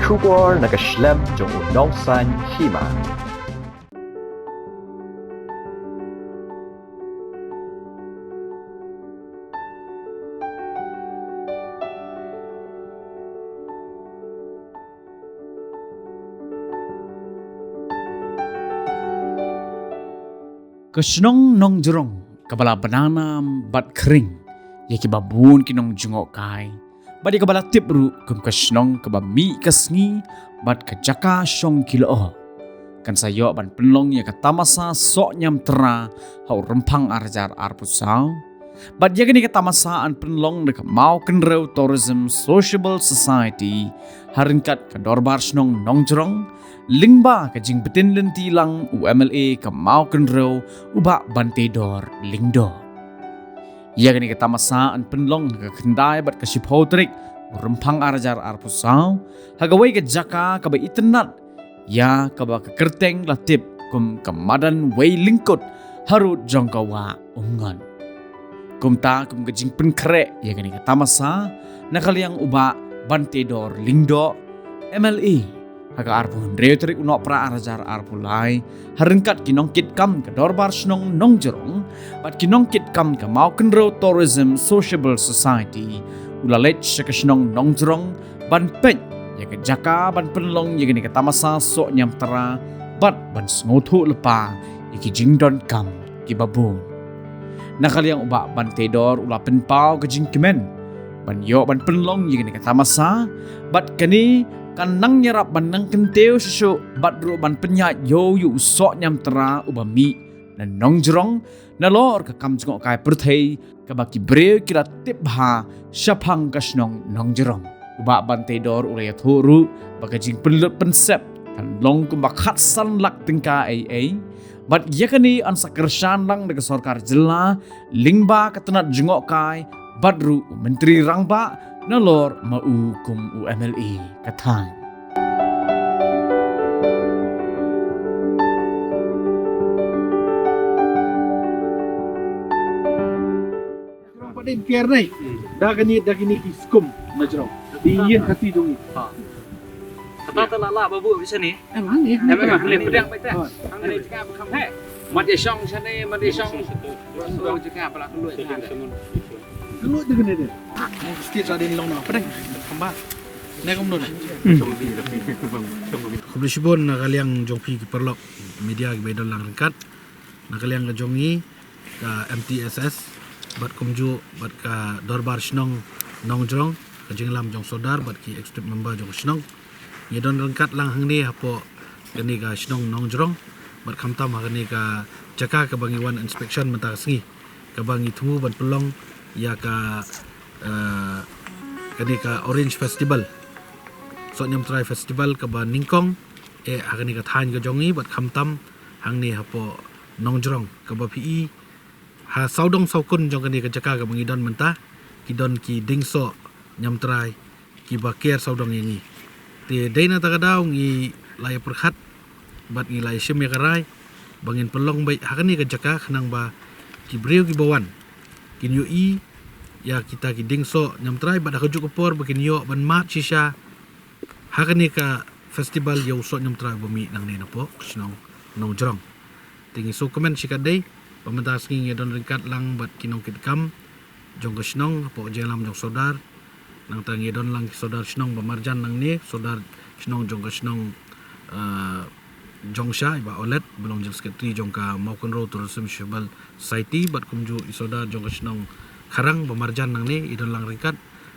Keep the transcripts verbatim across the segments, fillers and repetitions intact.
Khubor na ka shlem jong u nongsaiñ hima. Ka shnong Nongjrong kaba la bna nam bad khring ïa kiba bun ki nongjngohkai, bad ïa kaba la tip ruh kum ka shnong kaba mih ka sngi bad ka jaka shong ki lyoh, kan sa ïoh ban pynlong ïa ka tamasa Sohñiamtra ha u Rymphang ar hajar arphew saw. Bad ïa kane ka tamasa yn pynlong da ka Mawkynrew Tourism Sociable Society ha ryngkat ka Dorbar Shnong Nongjrong, lyngba ka jingbtin lynti lang u M L A ka Mawkynrew, u Bah Banteidor Lyngdoh. Ïa kane ka tamasa yn pynlong ha ka khyndai bad ka shiphew tarik u Rymphang ar hajar arphew saw, ha kawei ka jaka kaba itynnad, ïa kaba ka kyrteng la tip kum ka Madan Wei Lyngkut, harud jong ka Wah Umngot. Kumta kum ka jingpynkhreh ïa kane ka tamasa, na ka liang u Bah Banteidor Lyngdoh, M L A, ha ka arphew hynriew tarik u Nohprah ar hajar arphew lai, ha ryngkat ki nongkitkam ka Dorbar Shnong Nongjrong bad ki nongkitkam ka Mawkynrew Tourism Sociable Society, u la leit sha ka shnong Nongjrong ban peit ïa ka jaka ban pynlong ïa kane ka tamasa Sohñiamtra bad ban sngewthuh lypa ïa ki jingdonkam kiba bun. Na ka liang u Bah Banteidor u la pynpaw ka jingkmen ban ïoh ban pynlong ïa kane ka tamasa, bad kane kan nang ïarap ban nang kyntiew shuh shuh bad ruh ban pynïaid ïew ïa u Sohñiamtra uba mih na Nongjrong, nalor ka kam jngohkai pyrthei kaba ki briew ki la tip bha shaphang ka shnong Nongjrong. U Bah Banteidor u la ïathuh ruh ba ka jingpynlut pynsep kan long kumba khatsan lak tyngka ei ei, bad ïa kane yn sa kyrshan lang da ka sorkar jylla lyngba ka tnat jngohkai bad ruh u Myntri Rangbah nalor ma u kum u M L A ka thaiñ. Jrong pat dei kiar nei. Da kane, da kine ki skum na jrong. Di ïen kati jong i. Ha. Kata ta la la babu bisa ni. Eh, mana ni? Eh, mana ni? Pedang baik dah. Ha. Mana ni cakap bukan heh. Mat ya shong sana, mat ya shong. Shong cakap pala keluar. Keluar tu kena dia. Sikit sa din long na. Pedang. Kembar. Naik umdon. Khublei shibun na ka liang jong phi ki paralok media kiba ïadon lang ryngkat. Na ka liang ka jong ngi ka M T S S bad kumjuh bad ka Dorbar Shnong Nongjrong, ka jingïalam jong Sordar bad ki executive member jong ka shnong, ngi don ryngkat lang hangne hapoh kane ka shnong Nongjrong, bad khamtam ha kane ka jaka kaba ngi wan inspection mynta ka sngi, kaba ngi thmu ban pynlong ïa ka, eh, kane ka Orange Festival, Sohñiamtrai Festival kaba nyngkong eh ha kane ka thaiñ ka jong ngi, bad khamtam hangne hapoh Nongjrong, kaba phi i ha sawdong sawkun jong kane ka jaka kaba ngi don mynta, ki don ki dieng sohñiamtrai kiba ker sawdong ïa ngi. Te dei na kata ka daw ngi la ïa pyrkhat bad ngi la ïa shim ïa ka rai ba ngin pynlong beit ha kane ka jaka khnang ba ki briew kiba wan kin ïohi ïa kita ki dieng sohñiamtrai, bad ha kajuh ka por ba kin ïoh ban mad shisha ha kane ka festival ïa u sohñiamtrai ba mih nangne napoh ka shnong Nongjrong. Te ngi sngewkmen shikatdei ba mynta ka sngi ngi don ryngkat lang bad ki nongkitkam jong ka shnong hapoh ka jingïalam jong Sordar. Nangta ngi don lang ki Sordar shnong ba marjan nangne, Sordar shnong jong ka shnong, eh, Jongsha, i Bah Olet, ba long General Secretary jong ka Mawkynrew Tourism Society, bad kumjuh i Sordar jong ka shnong Kharang ba marjan nangne, i don lang ryngkat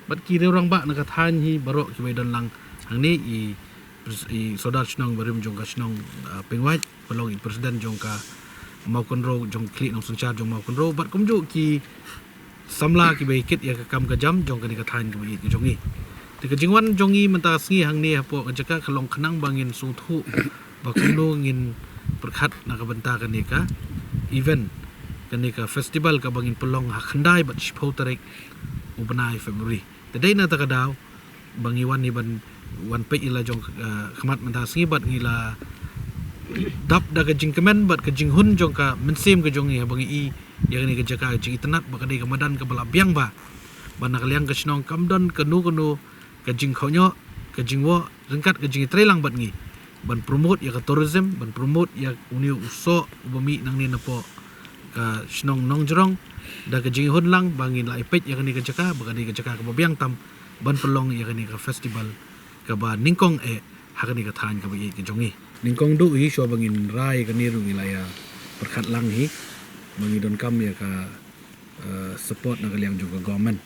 bad ki riew rangbah na ka thaiñ hi baroh kiba i don lang hangne, i pres-, i Sordar shnong barim jong ka shnong, ah, Pingwait, ba long i president jong ka Mawkynrew, jong Khlieh Nongsynshar jong Mawkynrew, bad kumjuh ki samla kiba ïa kit ïa ka kam ka jam jong kane ka thaiñ kaba ïeit ka jong ngi. Te ka jingwan jong ngi mynta ka sngi hangne hapoh ka jaka ka long khnang ba ngin sngewthuh ba kumno ngin pyrkhat na ka bynta kane ka event, kane ka festival kaba ngin pynlong ha khyndai bad shiphew tarik u bnai February. Te dei na kata ka daw ba ngi wan hi ban wan peit ïa la jong, eh, khmat mynta ka sngi, bad ngi la dap da ka jingkmen bad ka jinghun jong ka mynsiem ka jong ngi haba ngi i ïa kane ka jaka ka jingitynnad, ba ka dei ka madan kaba la biang bha, ba na ka liang ka shnong kam don kano kano ka jingkhawnyoh, ka jingwoh ryngkat ka jingtrei lang bad ngi ban promote ïa ka tourism, ban promote ïa une u soh uba mih nangne napoh ka shnong Nongjrong, da ka jinghun lang ba ngin la ïa peit ïa kane ka jaka ba ka dei ka jaka kaba biang tam ban pynlong ïa kane ka festival kaba nyngkong eh ha kane ka thaiñ kaba ïeit ka jong ngi. Nyngkong duh hi shuwa ba ngin rai kane ruh ngi la ïa pyrkhat lang hi ba ngi donkam ïa ka eh, support na ka liang jong ka government.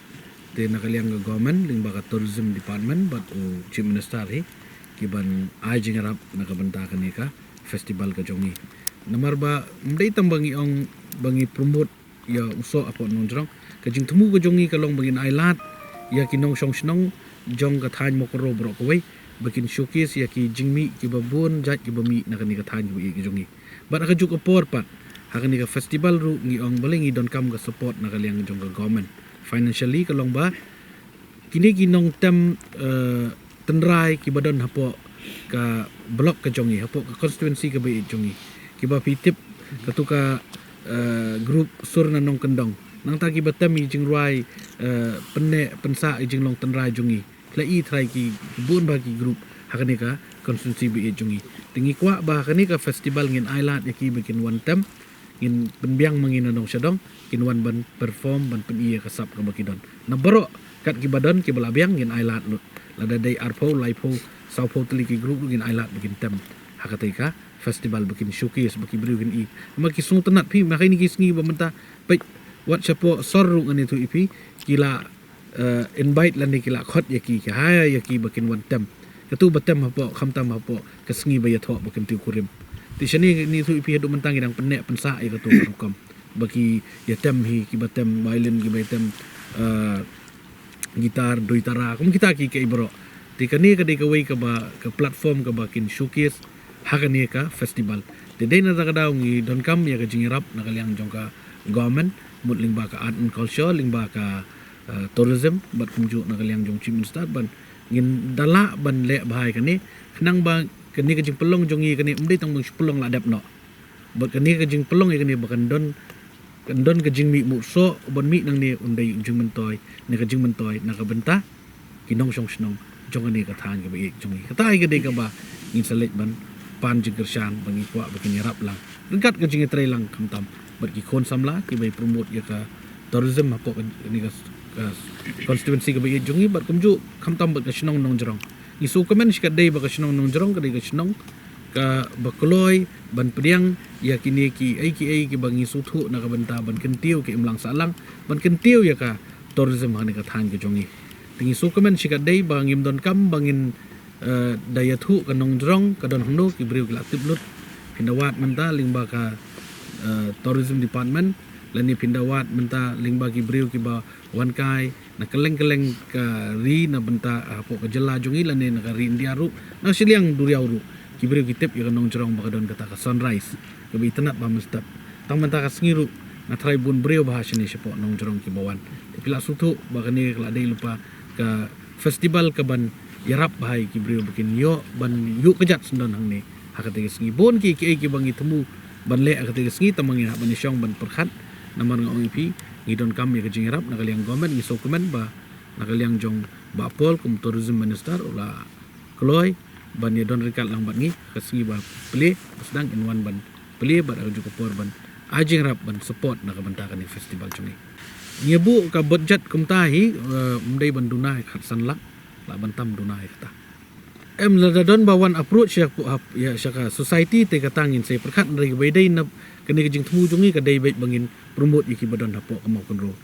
Te na ka liang ka government lyngba ka tourism department bad u chief minister hi ki ban ai jingïarap na ka bynta kane ka festival ka jong ngi. Namar ba ym dei tang ba ngi ong ba ngi promote ïa u soh hapoh Nongjrong, ka jingthmu ka jong ngi ka long ba ngin ai lad ïa ki nongshong shnong jong ka thaiñ Mawkynrew baroh kawei ba kin showcase ïa ki jingmih kiba bun jait kiba mih na kane ka thaiñ kaba ïeit ka jong ngi. Bad ha kajuh ka por pat ha kane ka festival ruh ngi ong balei ngi donkam ka support na ka liang jong ka government. Financially ka long ba kine ki nongtem eh, tynrai kiba don hapoh ka block ka jong ngi, hapoh ka constituency kaba ïeit jong ngi, kiba phi tip katu ka eh, group Sur Na Nongkyndong. Nangta kiba tem ïa jingrwai eh, pynneh pynsah ïa jinglong tynrai jong ngi. Phi la i trai ki bun bha ki group ha kane ka constituency ba ïeit jong ngi. Te ngi kwah ba ha kane ka festival ngin ai lad ïa ki ba kin wan tem, ngin pynbiang ma ngi na dong sha dong, kin wan ban perform, ban pyni ïa ka sap kaba ki don. Na baroh kat kiba don kiba la biang ngin ai lad lut. Lada dei arphew, laiphew, sawphew tylli ki group ruh ngin ai lad ba kin tem ha katei ka festival ba kin showcase ba ki briew kin i. Ma ki sngewtynnat phi, ma kine ki sngi ba mynta peit wat shapoh sor ruh ngan ïathuh ïa phi, ki la eh, invite lane ki la khot ïa ki, ki hire ïa ki ba kin wan tem. Katu ba tem hapoh, khamtam hapoh ka sngi ba ïathoh ba kyntiew kurim. Te shane ngi ïathuh ïa phi haduh mynta ngi dang pynneh pynsah ïa katu ka rukom ba ki ïa tem hi, kiba tem violin, kiba ïa tem eh, guitar, dui tara, kum kita ki kaei baroh. Te kane ka dei kawei kaba ka platform kaba kin showcase ha kane ka festival. Te dei na kata ka daw ngi donkam ïa ka jingïarap na ka liang jong ka government, mut lyngba ka art and culture, lyngba ka eh, tourism bad kumjuh na ka liang jong chief minister ban ngin da lah ban leh bha ïa kane, khnang ba kane ka jingpynlong jong ngi kane ym dei tang ba ngi shu pynlong la dep noh. Bad kane ka jingpynlong ïa kane ba kan don, kan don ka jingmih muh soh ban mih nangne, un dei u jingmyntoi ne ka jingmyntoi na ka bynta ki nongshong shnong jong kane ka thaiñ kaba ïeit jong ngi. Kata hi ka dei kaba ngin sa leit ban pan jingkyrshan ba ngi kwah ba kin ïarap lang ryngkat ka jingïatreilang khamtam bad ki khun samla kiba ïa promote ïa ka tourism hapoh kane ka, ka constituency kaba ïeit jong ngi bad kumjuh khamtam bad ka shnong Nongjrong. Ngi sngewkmen shikatdei ba ka shnong Nongjrong ka dei ka shnong kaba kloi ban pdiang ïa kine kiei kiei kiba ngi sngewthuh na ka bynta ban kyntiew ki imlang sahlang, ban kyntiew ïa ka tourism ha kane ka thaiñ ka jong ngi. Te ngi sngewkmen shikatdei ba ngim donkam ba ngin eh, da ïathuh ka Nongjrong ka don hangno, ki briew ki la tip lut. Phin da wad mynta lyngba ka eh, tourism department, lane phin da wad mynta lyngba ki briew kiba wan kai na kylleng kylleng ka ri na bynta hapoh ka jylla jong ngi lane na ka ri India ruh, na shiliang duriaw ruh, ki briew ki tip ïa ka Nongjrong ba ka don kata ka sunrise kaba itynnad bha mynstep. Tang mynta ka sngi ruh nga tharai bun briew bha shane shapoh Nongjrong kiba wan. Te phi la sngewthuh ba kane ka la dei lypa ka festival kaban ïarap bha ïa ki briew ba kin ïoh ban ïuh kjat syndon hangne ha katei ka sngi. Bun ki kiei kiba ngi thmu ban leh ha katei ka sngi, tang ba ngi hap ban ïashong ban pyrkhat. Namar nga ong ïa phi, ngi donkam ïa ka jingïarap na ka liang government, ngi sngewkmen ba na ka liang jong Bah Paul kum tourism minister u la kloi ban ïadon ryngkat lang bad ngi ka sngi ba plie, ba sdang yn wan ban plie bad ha kajuh ka por ban ai jingïarap ban support na ka bynta kane festival jong ngi. Ngi buh ka budget kumta hi, eh, ym dei ban duna ïa ka khatsan lak, lah ban tam duna ïa kata. Em, lada don ba wan approach ïa, ïa sha ka society te kata ngin sa pyrkhat, hynrei ba dei na kane ka jingthmu jong ngi ka dei beit ba ngin promote ïa kiba don hapoh ka Mawkynrew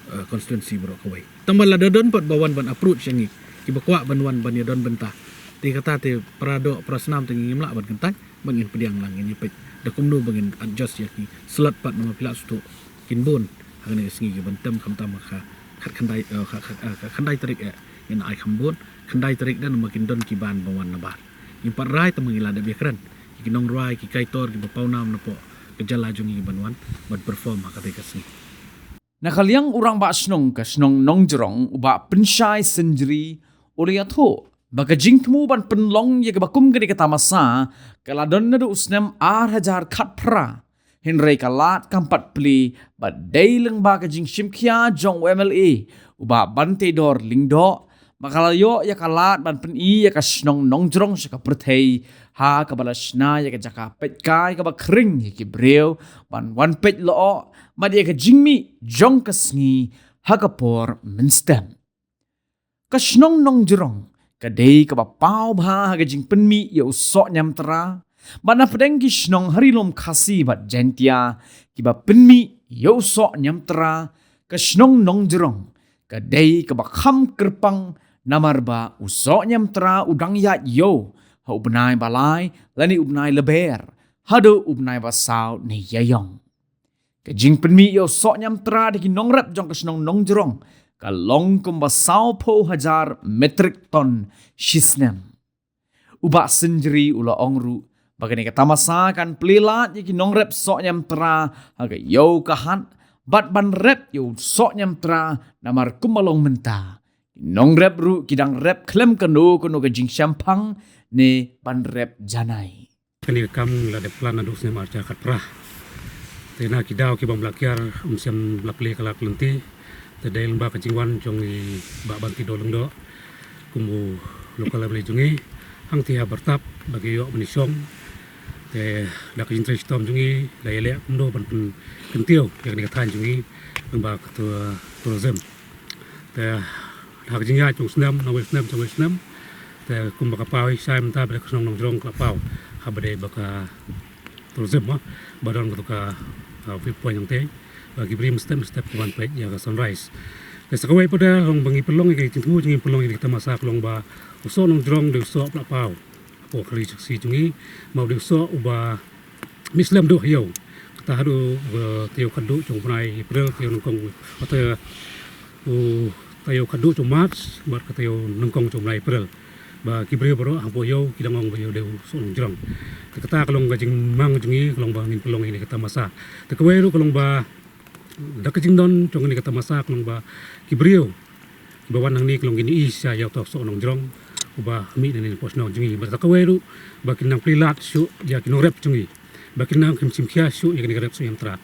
eh, constituency baroh kawei. Tang ba lada don pat ba wan ban approach ïa ngi kiba kwah ban wan ban ïadon bynta, te kata te para doh para snam te ngim lah ban kyntait, ba ngin pdiang lang, ngin ïa peit da kumno ba ngin adjust ïa ki slot pat, namar phi la sngewthuh kin bun ha kane ka sngi kiban tem, khamtam ha ka khatkhyndai, eh, ka, ka, ka, ka khyndai tarik eh ngin ai kham bun, khyndai tarik da namar kin don ki band ba wan nabar. Ngim pat rai tang ba ngi la dep ïakren ïa ki nongrwai, ki kaitor kiba pawnam napoh ka jylla jong ngi ban wan ban perform ha katei ka sngi. Na ka liang u rangbah shnong ka shnong Nongjrong u Bah Pynshai Synjri u la ïathuh ba ka jingthmu ban pynlong ïa kaba kum kane ka tamasa ka la don naduh u snem ar hajar khatphra, hynrei ka lad kam pat plie bad dei lyngba ka jingshim khia jong u M L A u Bah Banteidor Lyngdoh Ba ka la ïoh ïa ka lad ban pyni ïa ka shnong Nongjrong sha ka pyrthei, ha kaba la shna ïa ka jaka peit kai kaba khring ïa ki briew ban wan peit lyoh, bad ïa ka jingmih jong ka sngi ha ka por mynstep. Ka shnong Nongjrong ka dei kaba paw bha ha ka jingpynmih ïa u soh niamtra. Bad na pdeng ki shnong ha Ri Lum Khasi bad Jaintia kiba pynmih ïa u soh niamtra, ka shnong Nongjrong ka dei kaba kham kyrpang, namar ba u soh niamtra u dang ïaid ïew ha u bnai ba lai lane u bnai Lber haduh u bnai ba saw ne ïaïong. Ka jingpynmih ïa u soh niamtra da ki nongrep jong ka shnong Nongjrong ka long kumba sawphew hajar metrik ton shisnem. U Bah Synjri u la ong ruh ba kane ka tamasa kan plie lad ïa ki nongrep soh niamtra ha ka ïew ka hat, bad ban rep ïa u soh niamtra, namar kumba long mynta, ki nongrep ruh ki dang rep khlem kano kano ka jingshemphang ne ban rep janai. Kane ka kam la dep plan naduh snem arhajar khatphra. Te na ki daw ki bym lah kiar, ym shym la plie ka lad ka lynti. Te dei lyngba ka jingwan jong i Bah Banti Dor Lyngdoh kum u local M L A jong ngi, hangtei ha Byrtap ba ki ïoh ban ïashong. Te da ka jingtrei shitom jong ngi la ïaleh kumno ban pynkyntiew ïa kane ka thaiñ jong ngi lyngba ka tu-, tourism. Te ha ka jingïaid jong u snem, na wei u snem, jong wei u snem, te kumba ka paw, shai mynta ba dei ka shnong Nongjrong ka la paw ha ba dei ba ka tourism, mo, ba don katu ka, ah, viewpoint hangtei ba ki briew mynstep mynstep ki wan peit ïa ka sunrise. Te sa kawei pat de long ba ngi pynlong ïa ka jingthmu jong ngi, pynlong ïa ka tamasa ka long ba u soh Nongjrong dei u soh ba la paw hapoh ka ri Khasi jong ngi, ba u dei u soh uba mih slem duh ha ïew. Kata haduh, eh, taïew khatduh jong u bnai April, taïew nyngkong, kata, u taïew khatduh jong u March bad ka taïew nyngkong jong u bnai April. Ba ki briew baroh hapoh ïew ki dang ong ba ïew dei u soh Nongjrong. Te kata ka long ka jingmang jong ngi, ka long ba ngin pynlong ïa kane ka tamasa. Te kawei ruh ka long ba da ka jingdon jong kane ka tamasa ka long ba ki briew kiba wan hangne ki long kin ïohi sha ïa uta u soh Nongjrong uba mih nangne napoh shnong jong ngi. Bad kata kawei ruh ba kin nang plie lad shuh ïa ki nongrep jong ngi, ba kin nang kim shim khia shuh ïa kane ka rep soh niamtra.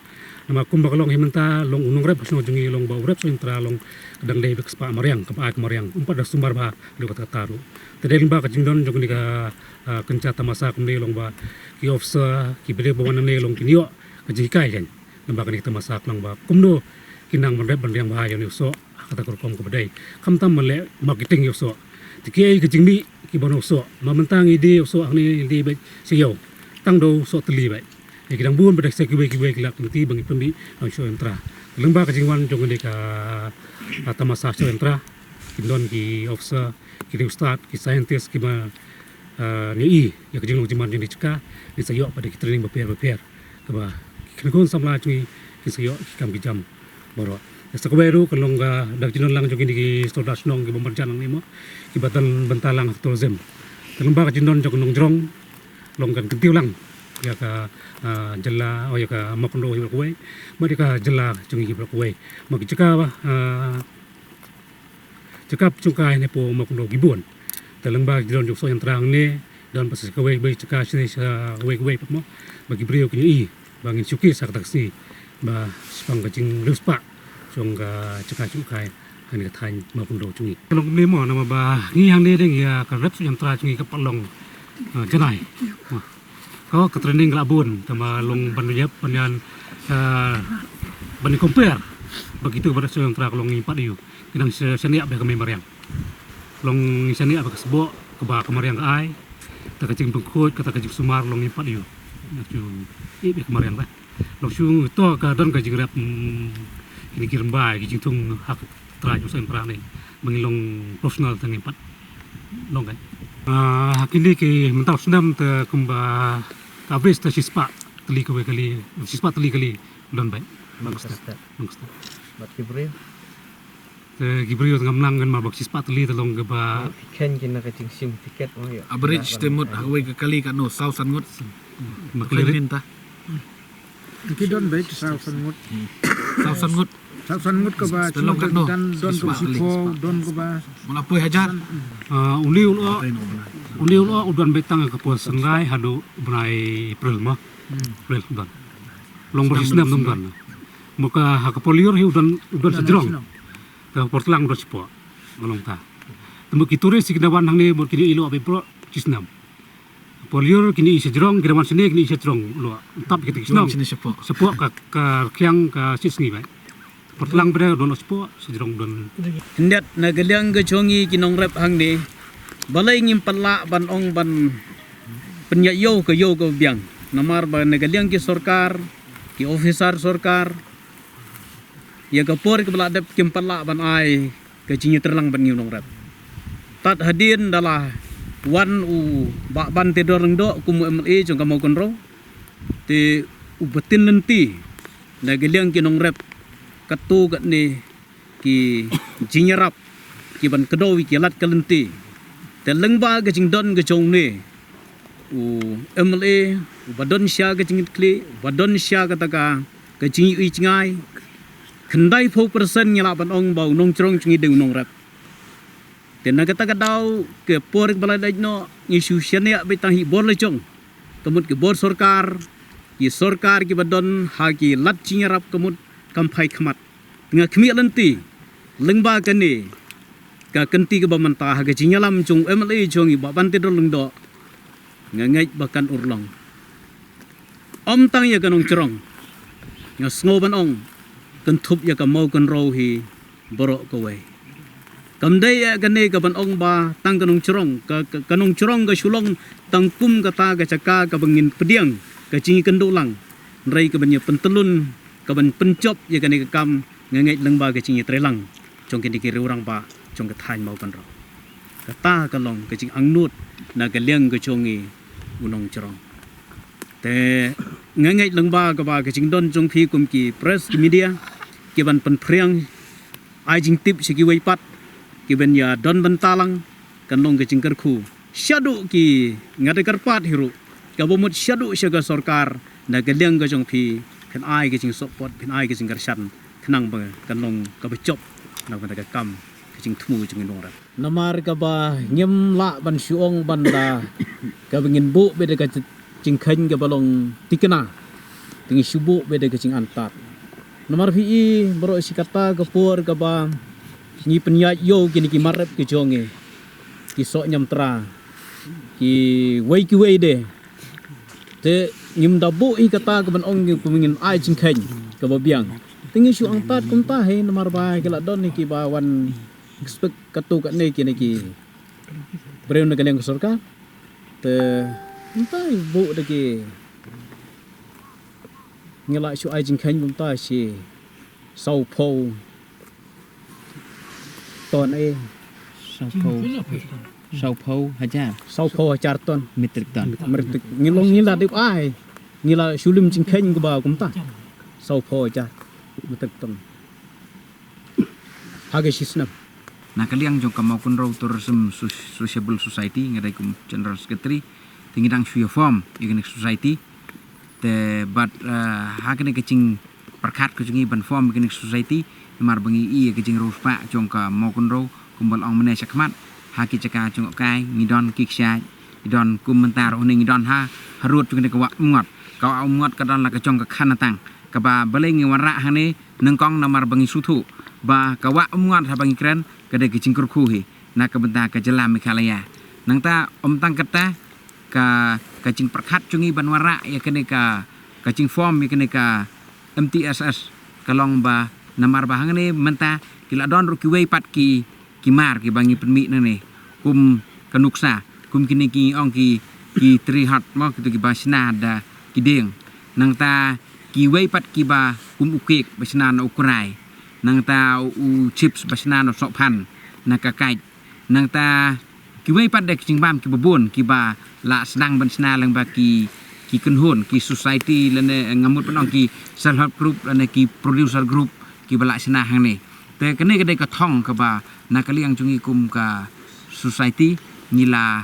Namar kumba ka long hi mynta, long u nongrep shnong jong ngi long ba u rep soh niamtra long ka dang dei bad ka spah mariang, kaba ai ka mariang, ym pat da sumar bha haduh katta katta ruh. Te dei lyngba ka jingdon jong kane ka, ah, kynja tamasa kumne long ba ki officer, ki briew ba wan nangne long kin ïoh ka jinghikai kein. Namar kane ka tamasa ka long ba kumno kin nang ban rep ban riang bha ïa une u soh ha kata ka rukom kaba dei. Khamtam ban leh marketing ïa u soh. Te kiei ka jingmih kiba na u soh? Namar mynta ngi die ïa u soh hangne, ngi die beit sha ïew, tang da u soh tylli beit. Ïa ki dang bun pat de sa kiwei kiwei ki lad ki lynti ba ngi pynmih ïa u soh niamtra. Lyngba ka jingwan jong kane ka, ah, tamasa soh niamtra, kin don ki officer, ki riewstad, ki scientist kiba, ah, ïohi ïa ka jinglong jingman jong kane ka jaka. Ngin sa ïoh pat de ki training bapher bapher kaba ki kynhun samla jong ngi kin sa ïoh ki kam ki jam baroh. Te sa kawei ruh ka long ka da ka jingdon lang jong kine ki sordar shnong kiba marjan hangne, mo, kiba don bynta lang ha ka tourism. Te lyngba ka jingdon jong ka Nongjrong long kan kyntiew lang ïa ka, ah, jylla, oh, ïa ka Mawkynrew hi baroh kawei, bad ïa ka jylla jong ngi hi baroh kawei. Namar ki jaka, ah, jaka pynshongkai hapoh Mawkynrew ki bun. Te lyngba ka jingdon jong u soh niamtra hangne, don pat sa kawei kawei jaka, sha kawei kawei pat, mo, ba ki briew kin ïohi ba ngin showcase ha kata ka sngi ba shaphang ka jingriewspah jong ka jaka shongkai ha kane ka thaiñ Mawkynrew jong ngi. Ka long kumne, mo, namar ba ngi hangne dang ïa ka rep soh niamtra jong ngi ka pat long, ah, janai, mo. Ka, ka training ka la bun, tangba long ban ïap, ban ïa, ah, ban compare bad kitu kiba rep soh niamtra ka long ngim pat ïoh. Ki nang sha-, shaniah bad ka mei mariang. Long shaniah bad ka sboh kaba ka mariang ka ai. Te ka jingpynkhuid, kata ka jingsumar long ngim pat ïoh. Nang shu ïeh bad ka mariang te. Long shu to ka don ka jingrep, mm, kine ki rymbai, ki jingthung ha ka trai jong u soh niamtra ne. Ba ngin long professional te ngim pat long, kan. Ah, ha kine ki mynta u snem te kumba ka average te shispah tylli kawei kali, shispah tylli kali don beit. Bad ki briew? Te ki briew te ngam nang, kan, namar ba shispah tylli te long kaba, phi khein ki na ka jingshim tiket, mo, ïa. Average te mut ha kawei ka kali katno, saw san ngut? Ba kali mynta. Ki don beit saw san ngut. Saw san ngut. Saw san ngut kaba, te long katno? Don kaba shiphew, don kaba. Mula poi hajar. Ah, une u lyoh, une u lyoh u don beit tang ka por synrai haduh u bnai April, mo. April u don. Long ba shisnem ym don. Mo, ka ha ka por lyiur hi u don, u don sa jrong. Ka por tlang u don shipoh. Nga long ta. Te mut ki tourist ki da wan hangne mut kine i lo abe pro chisnam. Por lyiur kine i sejrong, kine wan sene kine i sejrong lo. Tap kita ki snong. Sene shapoh. Shapoh ka ka rkhiang ka sisngi bai. Por tlang bre don lo shapoh sejrong don. Hyndet na ka liang ka jong i ki nongrep hangne. Balei ngim pala ban ong ban pynïaid ïew ka ïew ka biang. Namar ba na ka liang ki sorkar, ki officer sorkar, ïa ka por ka ba la dep kim pat lah ban ai ka jingïatreilang ban ngi u nongrep. Tad hadien da la wan u Bah Bantedor Lyngdoh kum u M L A jong ka Mawkynrew. Te u batin lynti na ka liang ki nongrep katto katne ki jingïarap ki ban kdew ïa ki lad ka lynti. Te lyngba ka jingdon ka jong ne u M L A u ba don sha ka jingkitkhlieh, u ba don sha kata ka ka jingïohi jngai. Khyndai phew percent ngi lah ban ong ba u nongchrong jong ngi dei u nongrep. Te na kata ka daw ka por ba la dei noh ngi shu shaniah beit tang hi bor la jong. Ka mut ki bor sorkar, ki sorkar ki ba don ha ki lad jingïarap ka mut kam phai khmat. Nga khmih lynti lyngba kane ka kynti ka ba mynta ha ka jingïalam jong u M L A jong i Bah Bantedor Lyngdoh. Nga ngeit ba kan urlong. Ym tang ïa ka nongchrong. Nga sngew ban ong kynthup ïa ka Mawkynrew hi baroh kawei. Kam dei ïa kane ka ban ong ba tang ka nongchrong ka, ka, ka nongchrong ka shu long tang kum kata ka jaka ka ba ngin pdiang ka jingïakynduh lang. Hynrei ka ban ïa pyntyllun ka ban pynjop ïa kane ka kam nga ngeit lyngba ka jingïatreilang jong kine ki rangbah jong ka thaiñ Mawkynrew. Kata ka long ka jingangnud na ka liang ka jong i u nongchrong. Te nga ngeit lyngba ka ba ka jingdon jong phi kum ki press ki media ki ban pynphriang ai jingtip sha kiwei pat ki ban ïa don bynta lang kan long ka jingkyrkhu. Shaduh ki nga da kyrpad hi ruh ka ba mut shaduh sha ka sorkar na ka liang ka jong phi phin ai ka jingsupport phin ai ka jingkyrshan khnang ba kan long ka ba jop na ka kam ka jingthmu jong i nongrep. Namar ka ba ngim lah ban shu ong ban da ka ba ngin buh beit da ka jingkheiñ ka ba long tikna. Te ngi shu buh beit da ka jingantad. Namar phi i baroh shi katta ka por ka ba ngi pynïaid ïew kine ki mar rep ki jong ngi. Ki soh ñiamtra. Kiwei kiwei de. Te ngim da buh i kata ka ban ong ngi kum ngin ai jingkheiñ ka ba biang. Te ngi shu antad kumta hi namar ba ki la don hi ki ba wan expect katto katne kine ki briew na ka liang ka sorkar. Te kumta hi buh da ki ngi la shu ai jingkheiñ kumta shi saw phew ton eh. Saw phew. Saw phew hajar. Saw phew hajar ton. Metric ton. Metric. Ngi long ngi la dep ai. Ngi la shu lim jingkheiñ ka ba kumta. Saw phew hajar metric ton. Ha ka shi snem. Na ka liang jong ka Mawkynrew Tourism Soc- Sociable Society nga dei kum General Secretary. Te ngi dang shu ïa form ïa kane ka society. Te bad eh, ha kane ka jingpyrkhat ka jong ngi ban form ïa kane ka society. Namar ba ngi i ïa ka jingriewspah jong ka Mawkynrew kumba la ong mynne shakhmat. Ha ki jaka jngohkai ngi don ki kshaid ngi don kum mynta ruh ne ngi don ha harud jong kane ka Wah Umngot. Ka Wah Umngot ka don la ka jong ka khanatang. Ka ba balei ngi wanrah hangne nyngkong namar ba ngi sngewthuh ba ka Wah Umngot haba ngi kren ka dei ka jingkyrkhu hi na ka bynta ka jylla Meghalaya. Nangta ym tang kata ka ka jingpyrkhat jong ngi ban wanrah ïa kane ka ka jingform ïa kane ka M T S S ka long ba namar ba hangne mynta ki la don ruh kiwei pat ki ki mar ki ba ngi pynmih nangne kum ka nuksa kum kine ki ong ki ki tree hut mo kito ki ba shna da ki dieng. Nangta kiwei pat ki ba kum u kek ba shna na u krai. Nangta u chips ba shna na u sohphan na ka kait. Nangta kiwei pat da ki jingbam ki ba bun ki ba la sdang ban shna lyngba ki ki kynhun ki society lane nga mut ban ong ki self help group lane ki producer group ki ba la shna hangne. Te kane ka dei ka thong ka ba na ka liang jong ngi kum ka society ngi la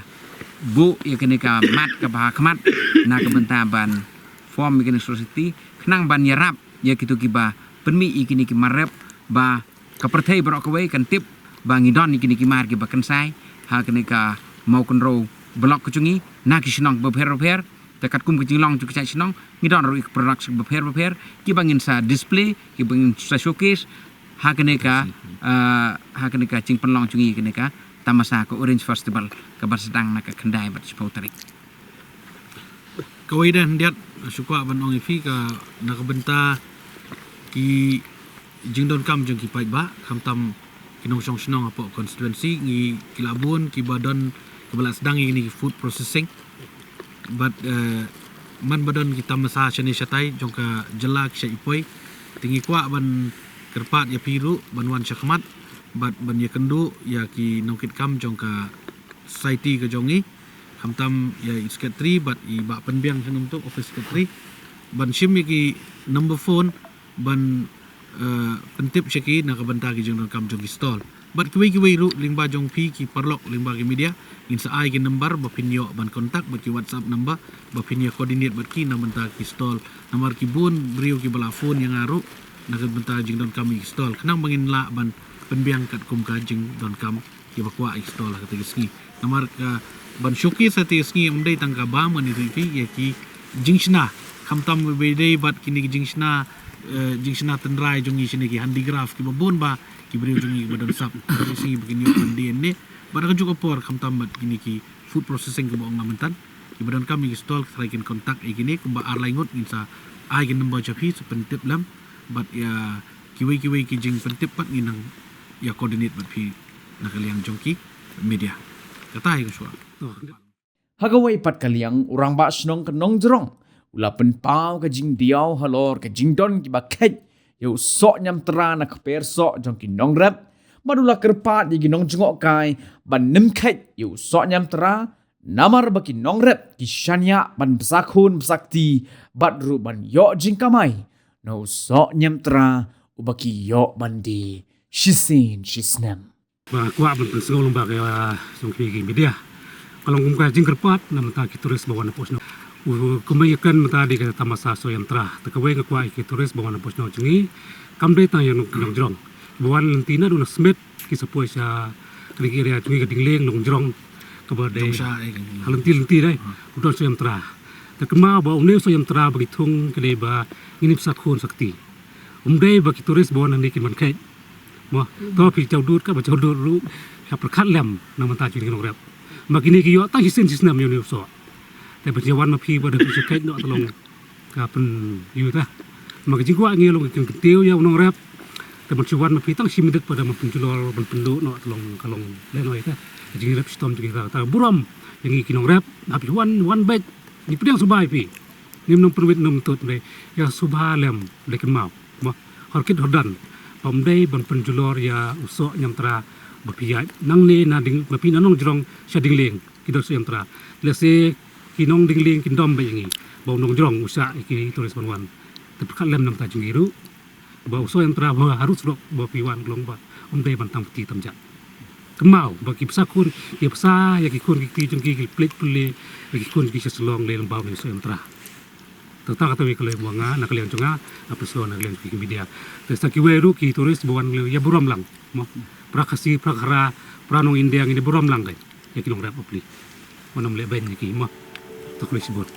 buh ïa kane ka mat ka ba ha khmat na ka bynta ban form ïa kane society khnang ban ïarap ïa kito ki ba pynmih ïa kine ki mar rep ba ka pyrthei baroh kawei kan tip ba ngi don ïa kine ki mar ki ba kynsai ha kane ka Mawkynrew block ka jong ngi na ki shnong ba pher ba pher. Te katkum ka jinglong jong ki shnong ngi don ruh ïa ki products ba pher ba pher ki ba ngin sa display ki ba ngin sa showcase ha kane ka ah, ha kane ka jingpynlong jong ngi kane ka tamasa ka Orange Festival kaba sdang na ka khyndai bad shiphew tarik. Kawei de khyndiat, shu kwah ban ong ïa phi ka na ka bynta ki jingdonkam jong ki paidbah, khamtam ki nongshong shnong hapoh constituency, ngi ki la bun kiba don, kiba la sdang ïa kine ki food processing. Bad, eh, man ba don ki tamasa shane shatai jong ka jylla ki shait poi, te ngi kwah ban kyrpad ïa phi ruh ban wan shakhmat bad ban ïakynduh ïa ki nongkitkam jong ka society ka jong ngi, khamtam ïa i secretary bad i Bah Pynbiang, sha num tu office secretary, ban shim ïa ki number phone ban, eh, pyntip sha ki na ka bynta ki jingdonkam jong ki stall. Bad kiwei kiwei ruh lyngba jong phi ki paralok lyngba ki media, ngin sa ai ki number ba phin ïoh ban contact bad ki WhatsApp number ba phin ïa coordinate bad ki na ka bynta ki stall. Namar ki bun briew kiba la phone ïa nga ruh na ka bynta jingdonkam ïa ki stall, khnang ba ngin lah ban pynbiang katkum ka jingdonkam kiba kwah ïa ki stall ha kata ka sngi. Namar ka ban showcase ha kata ka sngi ym dei tang ka bam, ngan ïathuh ïa phi, ïa ki jingshna, khamtam ba dei bad kine ki jingshna, eh, jingshna tynrai jong ngi shane, ki handicraft kiba bun ba ki briew jong ngi kiba don sap, kata ka sngi ba kin ïoh ban die ne. Bad ha kajuh ka por khamtam bad kine ki food processing kaba ong nga mynta, kiba donkam ïa ki stall, ka tharai kin contact ïa kine, kumba ar lai ngut ngin sa ai ki number sha phi, sa pyntip lem bad ïa kiwei kiwei ki jingpyntip pat ngin nang ïa coordinate bad phi na ka liang jong ki media. Kata hi ka shuwa. Ha kawei pat ka liang, u rangbah shnong ka Nongjrong u la pynpaw ka jingdiaw halor ka jingdon kiba kheit ïa u soh niamtra na kper soh jong ki nongrep, bad u la kyrpad ïa ki nongjngohkai ban nym kheit ïa u soh niamtra, namar ba ki nongrep ki shaniah ban bsa khun bsa kti bad ruh ban ïoh jingkamai na u soh niamtra uba ki ïoh ban die shisien shisnem. Ba kwah ban pynsngew lyngba ka jong ki media, ka long kum ka jingkyrpad na bynta ki tourist ba wan hapoh shnong. U kumba ïa kan mynta dei ka tamasa soh niamtra. Te kawei nga kwah ïa ki tourist ba wan hapoh shnong jong ngi, kam dei tang ïa nong, Nongjrong. Ba wan lynti naduh na Smit ki sa poi sha kane ka area jong ngi ka Dingleng, Nongjrong, kaba dei Jongshah, eh, ha lynti lynti dei u don soh niamtra. Te kynmaw ba une u soh niamtra ba ki thung ka dei ba ngin ym bsa khun bsa kti. Ym dei ba ki tourist ba wan hangne kin wan kheit. Mo, to phi jaw dud ka ba jaw dud ruh, ka pyrkhat lem na bynta jong ki nongrep. Ma kine ki ïoh tang shisien shisnem ïa une u soh. Te ba wan ma phi ba da phi shu kheit noh, te long ka pynïoh ta. Ma ka jingkwah ngi long ka kyntiew ïa u nongrep. Te ban shu wan ma phi tang shi minit pat da ban pynjulor ban pynduh noh, te long ka long lehnoh ïa ta. Ka jingrep shitom jong ngi, ta burom ïa ngi ki nongrep. Haba phi wan, wan beit, ngi pdiang sngewbha ïa phi. Ngim nang pynwit nang pyntut, ym dei, ïa sngewbha lem, leh kynmaw. Mo, hor kit hor don. Ba ym dei ban pynjulor ïa u soh niamtra ba phi ïaid nangne na Ding, ba phi na Nongjrong sha Dingleng ki don soh niamtra. Lehse ki nong Dingleng kin dom beit ïa ngi ba u Nongjrong u shah ïa ki tourist ban wan. Te pyrkhat lem na bynta jong ngi ruh, ba u soh niamtra ba harud surok ba phi wan, ka long ba ym dei ban tang pynti tam jait. Kynmaw ba ki bsa khun, ki bsa ïa ki khun ki kti jong ki, ki plie plie ïa ki khun ki sha Shillong lei lyngba une u soh niamtra. Te tang kata kawei ka lei ba nga na ka liang jong nga, nga pynsngew na ka liang jong ki media. Te sa kiwei ruh ki tourist ba wan, ïa burom lang. Mo, para Khasi, para Khara, para nong India, ngin ïa burom lang kai ïa ki nongrep bapli. Wat nym lehbeiñ ïa ki, mo. Te khublei shibun.